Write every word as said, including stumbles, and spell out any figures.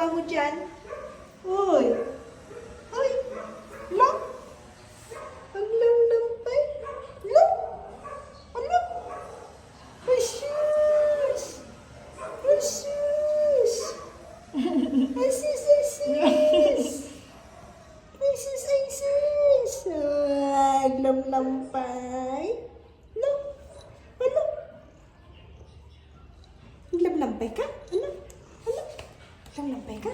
Amo dyan. Uy. Uy. Lo. Ang lamlampay. Lo. Ano? Ay, sus. Ay, sus. Ay, sus, ay, sus. Ay, sus, ay, sus. Ay, lamlampay. Lo. Ano? Naglamlampay ka? Ano? Ano? Naglamlampay ka?